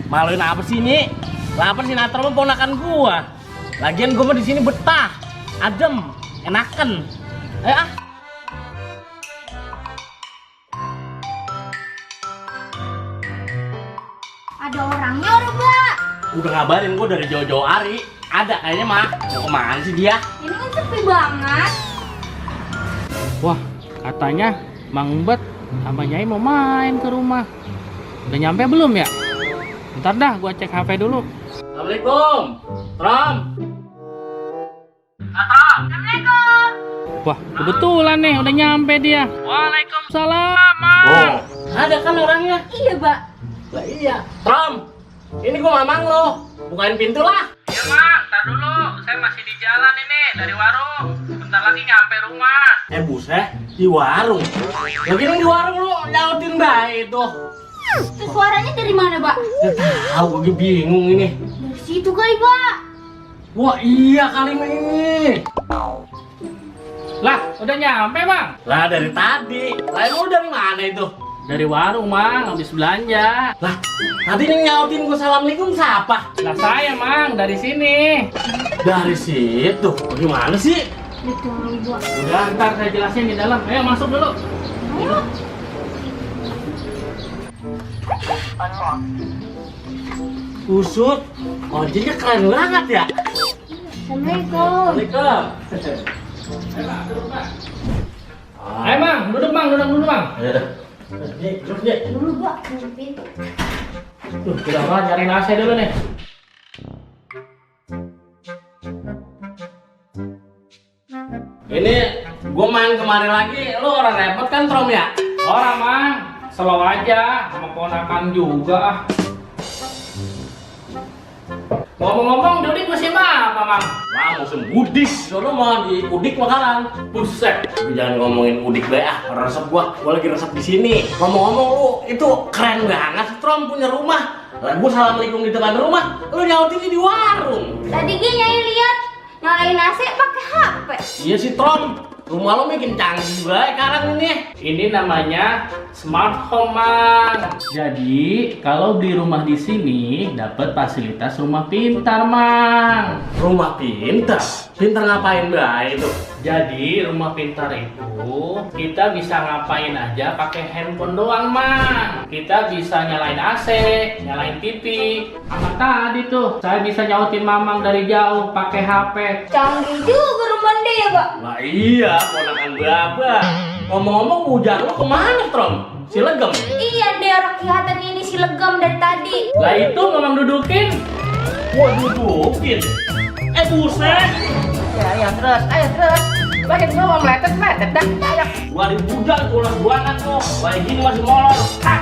Maluin apa sih ini? Lapar sinetron ponakan gua. Lagian gua mah di sini betah, adem, enaken. Ayo ah. Ada orangnya udah, Mbak. Udah ngabarin gua dari jauh-jauh hari. Ada kayaknya mah. Mau kemana sih dia? Ini kan sepi banget. Wah, katanya Mang Bet sama Nyai mau main ke rumah. Udah nyampe belum ya? Ntar dah gua cek HP dulu. Assalamualaikum. Trom. Trom. Assalamualaikum. Wah, kebetulan nih udah nyampe dia. Waalaikumsalam, Mang. Oh, ada kan orangnya? Iya, Mbak. Lah iya. Trom. Ini gua mamang lo. Bukain pintu lah. Ya, Mang, tar dulu. Saya masih di jalan ini dari warung. Bentar lagi nyampe rumah. Buset, di warung. Lagi di warung lu nyautin baik itu. Itu suaranya dari mana, Mbak? Gak tahu, gue bingung ini. Dari situ kali, Mbak. Wah iya kali ini. Lah, udah nyampe, Mang. Lah dari tadi. Lah emang lu dari mana itu? Dari warung, Mang, habis belanja. Lah tadi nih nyautin gue assalamualaikum siapa? Lah saya, Mang, dari sini. Dari situ. Bagaimana sih? Itu, Mbak. Udah, ntar saya jelasin di dalam. Ayo masuk dulu. Ayo. Usut. Ojeknya keren banget ya. Assalamualaikum. Waalaikumsalam. Ayo, Mang, duduk, Mang, duduk, Mang. Nih, terus nih. Dulu, Mbak. Nutupin. Tuh, kita mau nyariin AC dulu nih. Ini gue main kemarin lagi. Lu orang repot kan Trom ya? Orang, Mang, slow aja, sama ponakan juga. Ngomong-ngomong, Dudik musim apa, Mang? Wah, musim udik. Soalnya mau di udik makanan. Buset. Lu jangan ngomongin udik deh ah. Resep gua lagi resep di sini. Ngomong-ngomong lu itu keren banget Trom punya rumah. Lah gua assalamualaikum di depan rumah, lu nyautinnya di warung. Tadi Gi Nyai lihat nyalain AC pakai HP. Iya sih Trom. Rumah lo makin canggih banget sekarang ini. Ini namanya smart home, Mang. Jadi, kalau beli rumah di sini dapat fasilitas rumah pintar, Mang. Rumah pintar. Pintar ngapain baik itu? Jadi, rumah pintar itu kita bisa ngapain aja pakai handphone doang, Mang. Kita bisa nyalain AC, nyalain TV. Sama tadi tuh, saya bisa nyautin Mamang dari jauh pakai HP. Canggih juga rumah dia ya, Mbak. Lah iya, ponakan Baba. Ngomong-ngomong bujang lo kemana Trom? Si Legem? Iya deh, orang kelihatan ini si legam dari tadi. Lah itu Mamang dudukin. Wah dudukin. Buset. Ya, ayo terus. Makin gua mau meletet dah. Ayo. Gua di bujang tulas buangan lo. Kayak gini masih molor. Hah,